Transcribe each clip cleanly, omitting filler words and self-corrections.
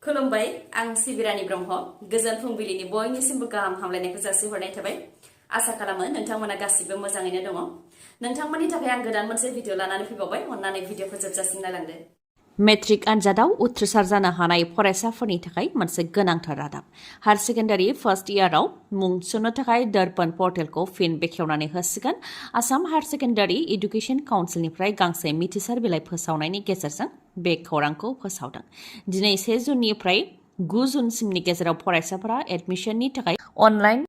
खुलुमबाय आं सिबि रानि ब्रह्म गोजोन फुंबिलिनि बयनिसिमबो गाहाम हामलायनायखौ जासिहरनाय थाबाय आसा खालामो नोंथांमोना गासिबो मोजाङैनो दङ नोंथांमोननि थाखाय आं गोदान मोनसे भिडिअ लानानै फैबावबाय अन्नानै भिडिअखौ जोबजासिम नायलांदो मेट्रिक आनजादाव उथ्रिसार जानो हानाय फरायसाफोरनि थाखाय मोनसे गोनांथार रादाब हायर सेकेन्डारि फार्स्ट इयाराव मुं थिसननो थाखाय दर्पण पर्टेलखौ फिन बेखेवनानै होसिगोन आसाम हायर सेकेन्डारि एडुकेशन काउन्सिलनिफ्राय गांसे मिथिसार बिलाइ फोसावनायनि गेजेरजों बे खौरांखौ फोसावदों दिनै 1 जुननिफ्राय 9 जुनसिमनि गेजेराव फरायसाफोरा एडमिशननि थाखाय अनलाइन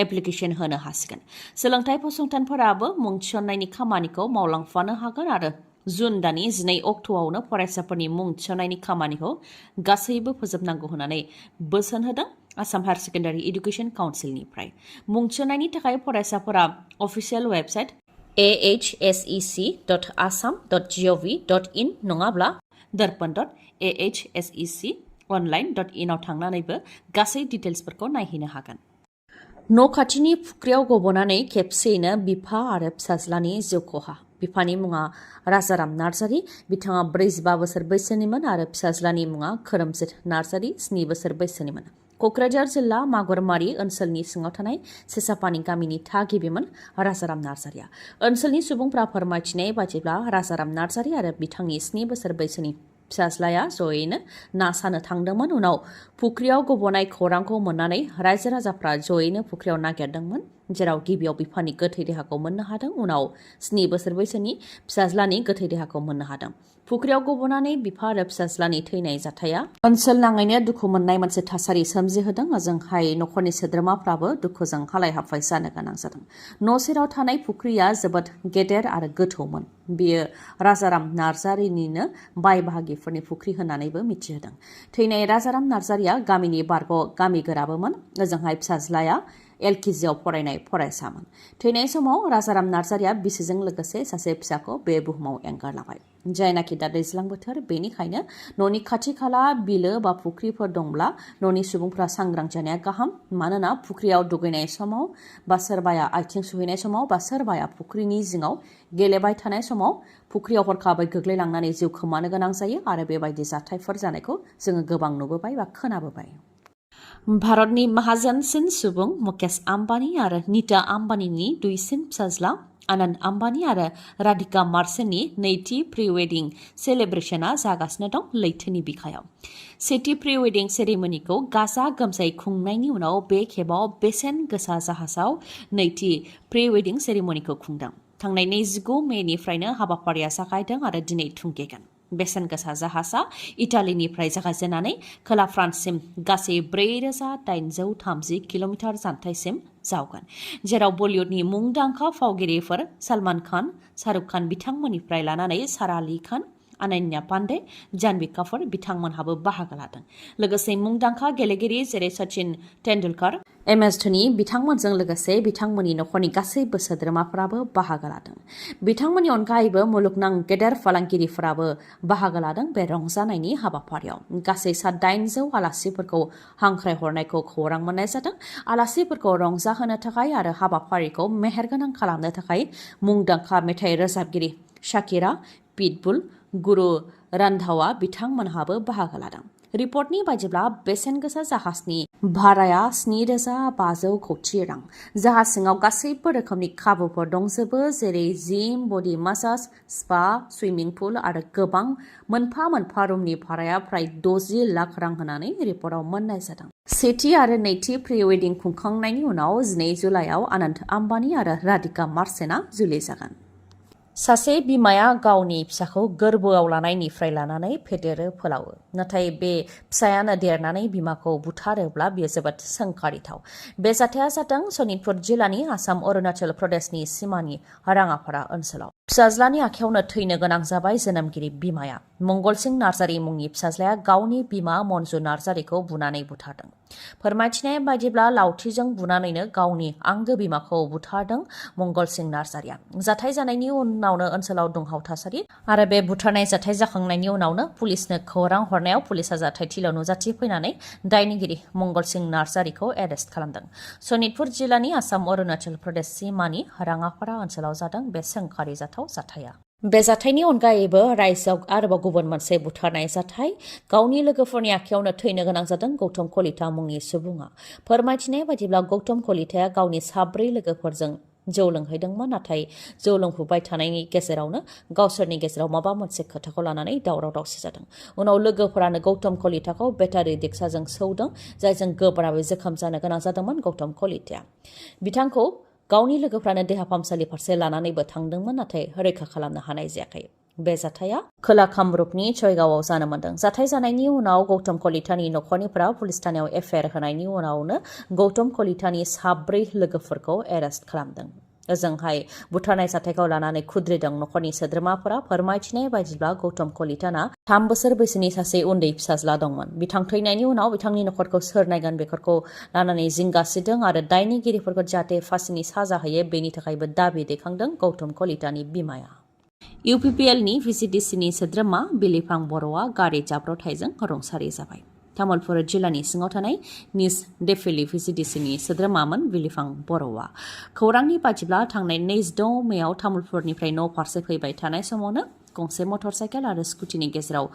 एप्लिकेशन होनो हासिगोन सोलोंथाइ फसंथानफोराबो मुं थिसननायनि खामानिखौ मावलांफानो हागोन आरो जुन दानि 12 अक्ट'आवनो फरायसाफोरनि मुं थिसननायनि खामानिखौ गासैबो फोजोबनांगौ होननानै बोसोन होदों आसाम हायर सेकेन्डारि एडुकेशन काउन्सिलनिफ्राय मुं थिसननायनि थाखाय फरायसाफोरा अफिसियेल वेबसाइट ahsec.assam.gov.in नङाब्ला darpan.ahsec.online.in आव थांनानैबो गासै डिटेल्सफोरखौ नायहैनो हागोन न' खाथिनि फुख्रियाव गबनानै खेबसेयैनो बिफा आरो फिसाज्लानि जिउ खहा बिफानि मुङा राजाराम नार्जारी बिथाङा 45 बोसोर बैसोनिमोन आरो फिसाज्लानि मुङा खोरोमजित नार्जारी 7 बोसोर बैसोनिमोन क'क्राझार जिल्ला मागुरमारि ओनसोलनि सिङाव थानाय सेसापानि गामिनि थागिबिमोन राजाराम नार्जारीया ओनसोलनि सुबुंफ्रा फोरमायथिनाय बायदिब्ला राजाराम नार्जारी आरो बिथांनि 7 बोसोर बैसोनि फिसाज्लाया जयैनो ना सानो थांदोंमोन उनाव फुख्रियाव गबनाय खौरांखौ मोननानै रायजो राजाफ्रा जयैनो फुख्रियाव नागिरदोंमोन जेराव गिबियाव बिफानि गोथै देहाखौ मोननो हादों उनाव 7 बोसोर बैसोनि फिसाज्लानि गोथै देहाखौ मोननो हादों फुख्रियाव गबनानै बिफा आरो फिसाज्लानि थैनाय जाथाया ओनसोल नाङैनो दुखु मोननाय मोनसे थासारि सोमजिहोदों ओजोंहाय नखरनि सोद्रोमाफ्राबो दुखुजों हालाय हाफाय जानो गोनां जादों न' सेराव थानाय फुख्रिया जोबोद गेदेर आरो गोथौमोन बेयो राजाराम नार्जारीनिनो बाय बाहागिफोरनि फुख्रि होननानैबो मिथिहोदों थैनाय राजाराम नार्जारीया गामिनि बारग' गामिगोराबोमोन ओजोंहाय फिसाज्लाया LKGआव फरायनाय फरायसामोन थैनाय समाव राजाराम नार्जारीया बिसिजों लोगोसे सासे फिसाखौ बे बुहुमाव एंगारलांबाय जायनाखि दा दैज्लां बोथोर बेनिखायनो न'नि खाथि खाला बिलो बा फुख्रिफोर दंब्ला न'नि सुबुंफ्रा सांग्रां जानाया गाहाम मानोना फुख्रियाव दुगैनाय समाव बा सोरबाया आथिं सुहैनाय समाव बा सोरबाया फुख्रिनि जिङाव गेलेबाय थानाय समाव फुख्रियाव हरखाबै गोग्लैलांनानै जिउ खोमानो गोनां जायो आरो बेबायदि जाथायफोर जानायखौ जोङो गोबां नुबोबाय बा खोनाबोबाय भारतनि माहाजोनसिन सुबुं मुकेश आम्बानी आरो नीता आम्बानीनि दुइसिन फिसाज्ला आनन्द आम्बानी आरो राधिका मार्चेननि नैथि प्रि वेडिं सेलेब्रेशना जागासिनो दं लैथोनि बिखायाव सेथि प्रि वेडिं सेरेमनिखौ गाजा गोमजायै खुंनायनि उनाव बे खेबाव बेसेन गोसा जाहाजाव नैथि प्रि वेडिं सेरेमनिखौ खुंदों थांनाय 29 मेनिफ्रायनो हाबाफारिया जागायदों आरो दिनै थुंगेगोन बेसेन गोसा जाहाजा इटालिनिफ्राय जागायजेननानै खोला फ्रान्ससिम गासै 4830 किल'मिटार जानथायसिम जावगोन जेराव बलिउडनि मुंदांखा फावगिरिफोर सलमान खान शाहरुख खान बिथांमोननिफ्राय लानानै सारा आली खान अनन्या पान्डे जानवी कापुर बिथांमोनहाबो बाहागो लादों लोगोसे मुंदांखा गेलेगिरि जेरै सचिन तेंदुलकर MS धोनी बिथांमोनजों लोगोसे बिथांमोननि नखरनि गासैबो सोद्रोमाफोराबो बाहागो लादों बिथांमोननि अनगायैबो मुलुगनां गेदेर फालांगिरिफोराबो बाहागो लादों बे रंजानायनि हाबाफारियाव गासै 800 आलासिफोरखौ हांख्रायहरनायखौ खौरां मोननाय जादों आलासिफोरखौ रंजाहोनो थाखाय आरो हाबाफारिखौ मेहेरगोनां खालामनो थाखाय मुंदांखा मेथाइ रोजाबगिरि शाकिरा पिटबुल गुरु रन्धावा बिथांमोनहाबो बाहागो लादों रिपर्टनि बायदिब्ला बेसेन गोसा जाहाजनि भाराया 7500 कौटि रां जाहाज सिङाव गासैबो रोखोमनि खाबुफोर दंजोबो जेरै जिम बडि मासाज स्पा सुइमिं पुल आरो गोबां मोनफा मोनफा रुमनि भाराया प्राय 60 लाख रां होननानै रिपर्टआव मोननाय जादों सेथि आरो नैथि प्रि वेडिं खुंखांनायनि उनाव 12 जुलाइआव आनन्द आम्बानी आरो राधिका मार्चेनआ जुलि जागोन सासे बिमाया गावनि फिसाखौ गोरबोआव लानायनिफ्राय लानानै फेदेरो फोलावो नाथाय बे फिसायानो देरनानै बिमाखौ बुथारोब्ला बेयो जोबोद सोंखारिथाव बे जाथाया जादों सनितपुर जिल्लानि आसाम अरुणाचल प्रदेशनि सिमानि राङापारा ओनसोलाव फिसाज्लानि आखायावनो थैनो गोनां जाबाय जोनोमगिरि बिमाया मंगल सिं नार्जारी मुंनि फिसाज्लाया गावनि बिमा मन्जु नार्जारीखौ बुनानै बुथारदों फोरमायथिनाय बायदिब्ला लावथिजों बुनानैनो गावनि आंगो बिमाखौ बुथारदों मंगल सिं नार्जारीया जाथाय जानायनि उनावनो ओनसोलाव दुंहाव थासारि आरो बे बुथारनाय जाथाय जाखांनायनि उनावनो पुलिसनो खौरां हरनायाव पुलिसा जाथायथिलियाव नुजाथिफैनानै दायनिगिरि मंगल सिं नार्जारीखौ एरेस्ट खालामदों सनितपुर जिल्लानि आसाम अरुणाचल प्रदेश सिमानि राङापारा ओनसोलाव जादों बे सोंखारि जाथाव जाथाया बे जाथायनि अनगायैबो रायजोआव आरोबाव गुबुन मोनसे बुथारनाय जाथाय गावनि लोगोफोरनि आखायावनो थैनो गोनां जादों गौतम कलिता मुंनि सुबुङा। फोरमायथिनाय बायदिब्ला गौतम कलिताया गावनि 4 लोगोफोरजों जौ लोंहैदोंमोन, नाथाय जौ लोंफुबाय थानायनि गेजेरावनो गावसोरनि गेजेराव माबा मोनसे खोथाखौ लानानै दावराव दावसि जादों। उनाव लोगोफोरानो गौतम कलिताखौ बेटारि रिक्साजों सौदों, जायजों गोब्राबै जोखोम जानो गोनां जादोंमोन गौतम कलिताया। बिथांखौ गावनि लोगोफ्रानो देहा फाहामसालि फारसे लानानैबो थांदोंमोन, नाथाय रैखा खालामनो हानाय जायाखै। बे जाथाया खोला कामरुपनि चयगावआव जानो मोन्दों। जाथाय जानायनि उनाव गौतम कलितानि नखरनिफोरा पुलिस थानायाव एफआइआर होनायनि उनावनो गौतम कलितानि 4 लोगोफोरखौ एरेस्ट खालामदों। ओजोंहाय बुथारनाय जाथायखौ लानानै खुद्रिदों नखरनि सोद्रोमाफोरा। फोरमायथिनाय बायदिब्ला गौतम कलिताना 3 बोसोर बैसोनि सासे उन्दै फिसाज्ला दंमोन। बिथां थैनायनि उनाव बिथांनि नखरखौ सोर नायगोन बेफोरखौ लानानै जिंगासिदों आरो दायनिगिरिफोरखौ जाहाथे फासिनि साजा होयो बेनि थाखायबो दाबि दैखांदों गौतम कलितानि बिमाया। UPPLनि VCDCनि सोद्रोमा बिलिफां बर'आ गारि जाब्रबथायजों रुंसारि जाबाय। तामुलपुर जिल्लानि सिङाव थानाय निज डेफिलि VCDCनि सोद्रोमामोन बिलिफां बर'आ। खौरांनि बादिब्ला थांनाय 26 मेआव तामुलपुरनिफ्राय न' फारसे फैबाय थानाय समावनो गंसे मटर साइकेल आरो स्कुटिनि गेजेराव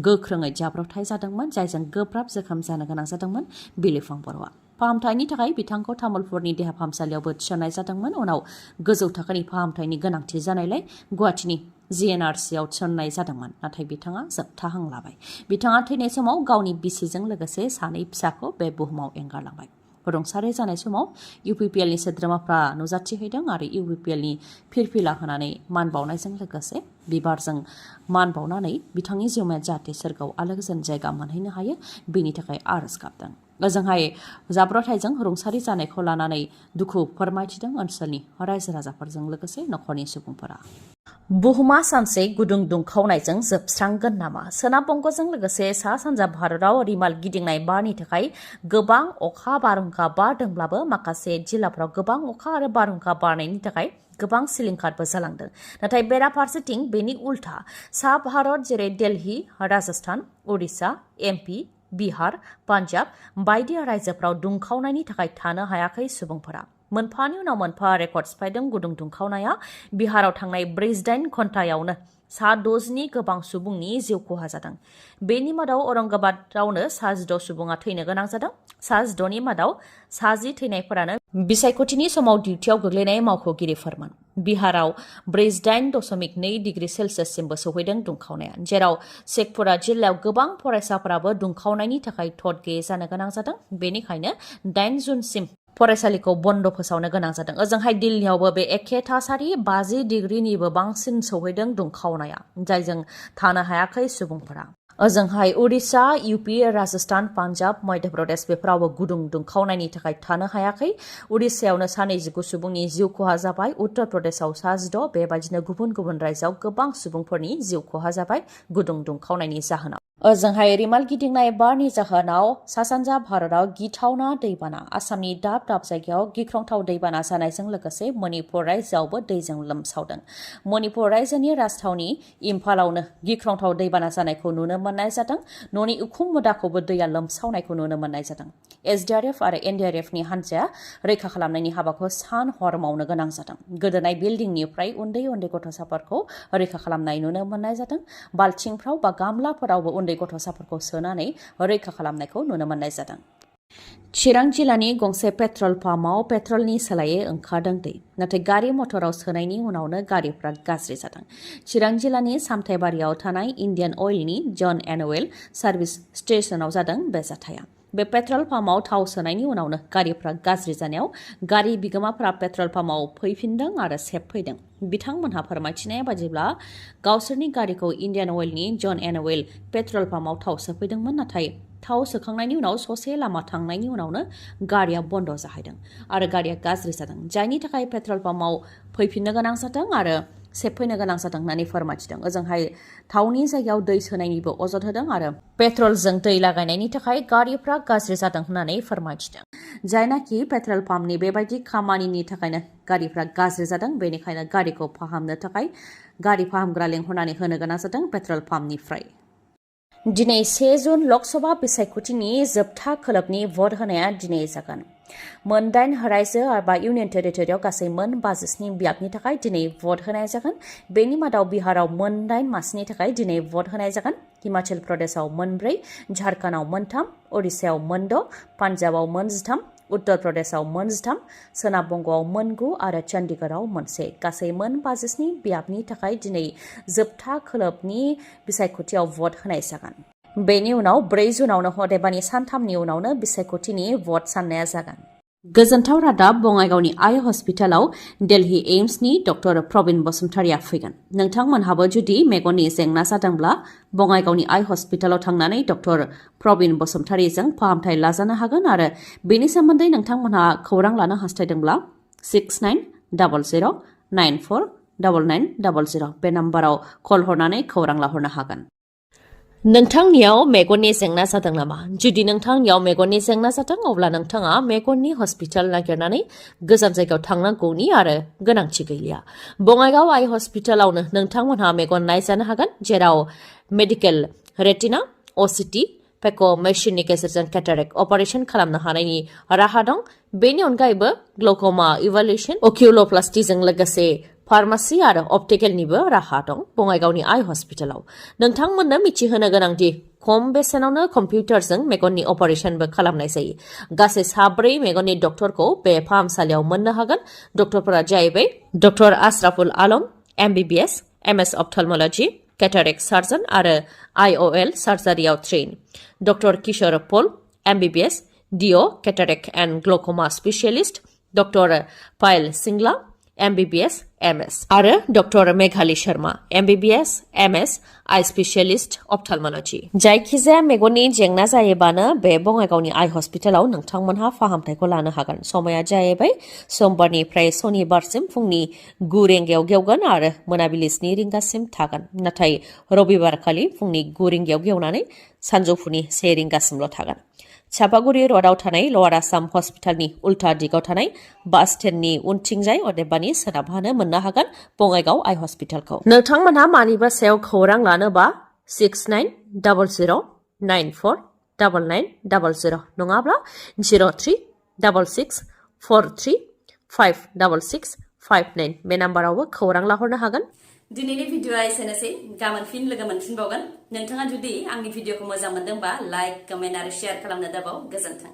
गोख्रोङै जाब्रबथाय जादोंमोन, जायजों गोब्राब जोखोम जानो गोनां जादोंमोन बिलिफां बर'आ। फाहामथायनि थाखाय बिथांखौ तामुलपुरनि देहा फाहामसालियावबो थिसननाय जादोंमोन। उनाव गोजौ थाखोनि फाहामथायनि गोनांथि जानायलाय गुवाहाटीनि GNRCआव थिसननाय जादोंमोन, नाथाय बिथाङा जोबथा हां लाबाय। बिथाङा थैनाय समाव गावनि बिसिजों लोगोसे 2 फिसाखौ बे बुहुमाव एंगारलांबाय। रुंसारि जानाय समाव UPPLनि सोद्रोमाफ्रा नुजाथिहैदों आरो UPPLनि फिरफिला होनानै मान बावनायजों लोगोसे बिबारजों मान बावनानै बिथांनि जिउमाया जाहाथे सोरगोआव आलो गोजोन जायगा मोनहैनो हायो बेनि थाखाय आरज गाबदों। ओजोंहाय जाब्रबथायजों रुंसारि जानायखौ लानानै दुखु फोरमायथिदों ओनसोलनि रायजो राजाफोरजों लोगोसे नखरनि सुबुंफोरा। बुहुमा सानसे गुदुं दुंखावनायजों जोबस्रांगोन नामा? सोनाब बंगजों लोगोसे सा सानजा भारतआव रिमाल गिदिंनाय बारनि थाखाय गोबां अखा बारहुंखा बारदोंब्लाबो माखासे जिल्लाफोराव गोबां अखा आरो बारहुंखा बारनायनि थाखाय गोबां सिलिंखारबो जालांदों। नाथाय बेराफारसेथिं बेनि उल्था सा भारत जेरै दिल्ली, राजस्थान, उड़िसा, MP, बिहार, पान्जाब बायदि रायजोफ्राव दुंखावनायनि थाखाय थानो हायाखै सुबुंफोरा। मोनफानि उनाव मोनफा रेकर्ड सिफायदों गुदुं दुंखावनाया। बिहाराव थांनाय 48 घन्टायावनो 60 गोबां सुबुंनि जिउ खहा जादों। बेनि मादाव औरंगाबादावनो 16 सुबुङा थैनो गोनां जादों। 16नि मादाव 10 थैनायफोरानो बिसायख'थिनि समाव डिउटियाव गोग्लैनाय मावख'गिरिफोरमोन। बिहाराव 48.2 डिग्री सेल्सियाससिमबो सौहैदों दुंखावनाया, जेराव शेखपुरा जिल्लायाव गोबां फरायसाफोराबो दुंखावनायनि थाखाय थद गैयै जानो गोनां जादों। बेनिखायनो 8 जुनसिम फरायसालिखौ बन्द फोसावनो गोनां जादों। ओजोंहाय दिल्लीयावबो बे एखे थासारि 50 डिग्रीनिबो बांसिन सौहैदों दुंखावनाया, जायजों थानो हायाखै सुबुंफोरा। ओजोंहाय उड़िसा, UP, राजस्थान, पान्जाब, मध्य प्रदेश बेफोरावबो गुदुं दुंखावनायनि थाखाय थानो हायाखै। उड़िसायावनो 29 सुबुंनि जिउ खहा जाबाय, उत्तर प्रदेशआव 16, बेबायदिनो गुबुन गुबुन रायजोआव गोबां सुबुंफोरनि जिउ खहा जाबाय गुदुं दुंखावनायनि जाहोनाव। ओजोंहाय रिमाल गिदिंनाय बारनि जाहोनाव सा सानजा भारतआव गिथावना दैबाना। आसामनि दाब दाब जायगायाव गिख्रंथाव दैबाना जानायजों लोगोसे मणिपुर रायजोआवबो दैजों लोमसावदों। मणिपुर रायजोनि राजथावनि इम्फालावनो गिख्रंथाव दैबाना जानायखौ नुनो मोननाय जादों। न'नि उखुम मुदाखौबो दैया लोमसावनायखौ नुनो मोननाय जादों। SDRF आरो NDRFनि हान्जाया रैखा खालामनायनि हाबाखौ सान हर मावनो गोनां जादों। गोदोनाय बिल्डिंनिफ्राय उन्दै उन्दै गथ'साफोरखौ रैखा खालामनाय नुनो मोननाय जादों। बाल्थिंफ्राव बा गामलाफोरावबो उन्दै गथ'साफोरखौ सोनानै रैखा खालामनायखौ नुनो मोननाय जादों। चिरां जिल्लानि गंसे पेट्रल पाम्पआव पेट्रलनि सोलायै ओंखारदों दै, नाथाय गारि मटराव सोनायनि उनावनो गारिफ्रा गाज्रि जादों। चिरां जिल्लानि सामथाइबारियाव थानाय इन्डियान अइलनि जन एन्ड अइल सार्भिस स्टेशनाव जादों बे जाथाया। बे पेट्रल पाम्पआव थाव सोनायनि उनावनो गारिफ्रा गाज्रि जानायाव गारि बिगोमाफ्रा पेट्रल पाम्पआव फैफिनदों आरो सेबफैदों। बिथांमोनहा फोरमायथिनाय बादिब्ला गावसोरनि गारिखौ इन्डियान अइलनि जन एन्ड अइल पेट्रल पाम्पआव थाव सोफैदोंमोन, नाथाय थाव सोखांनायनि उनाव ससे लामा थांनायनि उनावनो गारिया बन्द जाहैदों आरो गारिया गाज्रि जादों, जायनि थाखाय पेट्रल पाम्पआव फैफिननो गोनां जादों आरो सेबफैनो गोनां जादों होननानै फोरमायथिदों। ओजोंहाय थावनि जायगायाव दै सोनायनिबो अजद होदों आरो पेट्रलजों दै लागायनायनि थाखाय गारिफ्रा गाज्रि जादों होननानै फोरमायथिदों। जायनाखि पेट्रल पाम्पनि बेबायदि खामानिनि थाखायनो गारिफ्रा गाज्रि जादों, बेनिखायनो गारिखौ फाहामनो थाखाय गारि फाहामग्रा लेंहरनानै होनो गोनां जादों पेट्रल पाम्पनिफ्राय। दिनै 1 जुन लकसभा बिसायख'थिनि जोबथा खोलोबनि भट होनाया दिनै जागोन। मोन 8 रायजो आरो इउनियन टेरिटरियाव गासै मोन 57 बियाबनि थाखाय दिनै भट होनाय जागोन। बेनि मादाव बिहाराव मोन 8 मासिनि थाखाय दिनै भट होनाय जागोन। हिमाचल प्रदेशआव मोन 4, झारखन्डआव मोन 3, ओडिशायाव मोन 6, पान्जाबाव मोन 13, उत्तर प्रदेशआव मोन 13, सोनाब बंगआव मोन 9 आरो चंडीगढ़आव मोन 1 गासै मोन 57 बियाबनि थाखाय दिनै जोबथा खोलोबनि बिसायख'थियाव भट होनाय जागोन। बेनि उनाव 4 जुनावनो अदेबानि सानथामनि उनावनो बिसायख'थिनि भट साननाया जागोन। गोजोनथाव रादाब बङाइगावनि आइ हस्पिटालाव दिल्ली एम्सनि डक्टर प्रबिन बसुमतारिया फैगोन। नोंथांमोनहाबो जुदि मेगननि जेंना जादोंब्ला बङाइगावनि आइ हस्पिटालाव थांनानै डक्टर प्रबिन बसुमतारिजों फाहामथाय लाजानो हागोन आरो बेनि सोमोन्दै नोंथांमोनहा खौरां लानो हास्थायदोंब्ला 6900949900 बे नाम्बाराव कल हरनानै खौरां लाहरनो हागोन। नोंथांनियाव मेगननि जेंना जादों नामा? जुदि नोंथांनियाव मेगननि जेंना जादों अब्ला नोंथाङा मेगननि हस्पिटाल नागिरनानै गोजान जायगायाव थांनांगौनि आरो गोनांथि गैलिया। बङाइगाव आइ हस्पिटालावनो नोंथांमोनहा मेगन नायजानो हागोन, जेराव मेडिकेल, रेटिना, ओसिटि, पेक' मेसिननि गेजेरजों केटारेक्ट अपारेशन खालामनो हानायनि राहा दं। बेनि अनगायैबो ग्ल'क'मा इभालुएसन, अकिउल'प्लास्टिजों लोगोसे फार्मासि आरो अप्टिकेलनिबो राहा दं बङाइगावनि आइ हस्पिटालाव। नोंथांमोननो मिथिहोनो गोनांदि खम बेसेनावनो कम्पिउटारजों मेगननि अपारेशनबो खालामनाय जायो। गासै 4 मेगननि डक्टरखौ बे फाहामसालियाव मोननो हागोन। डक्टरफोरा जाहैबाय doctor Ashraful Alam, MBBS, MS ophthalmology, cataract surgeon आरो IOL सार्जारियाव train. Doctor Kishore Paul, MBBS, DO, cataract and glaucoma specialist. Doctor Payal Singla, MBBS, MS आरो doctor Meghali Sharma, MBBS, MS, eye specialist ophthalmology. जायखिजाया मेगननि जेंना जायोबानो बे बङाइगावनि आइ हस्पिटालाव नोंथांमोनहा फाहामथायखौ लानो हागोन। समाया जाहैबाय समबारनिफ्राय सनिबारसिम फुंनि 9 रिंगायाव गेवगोन आरो मोनाबिलि 7 रिंगासिम थागोन। नाथाय रबिबारखालि फुंनि 9 रिंगायाव गेवनानै सानजौफुनि 1 रिंगासिमल' थागोन। चापागुरि र'डआव थानाय लवार आसाम हस्पिटालनि उल्था दिगाव थानाय बास स्टेन्डनि उनथिंजाय अदेबानि सोनाबहानो मोननो हागोन बङाइगाव आइ हस्पिटालखौ। नोंथांमोनहा मानिबा सायाव खौरां लानोबा 6900949900 नङाब्ला 0366435659 बे नाम्बारावबो खौरां लाहरनो हागोन। दिनैनि भिडिअ'आ एसेनोसै। गाबोन फिन लोगो मोनफिनबावगोन। नोंथाङा जुदि आंनि भिडिअ'खौ मोजां मोनदोंबा लाइक, कमेन्ट आरो शेयार खालामनो दाबाव। गोजोन्थों।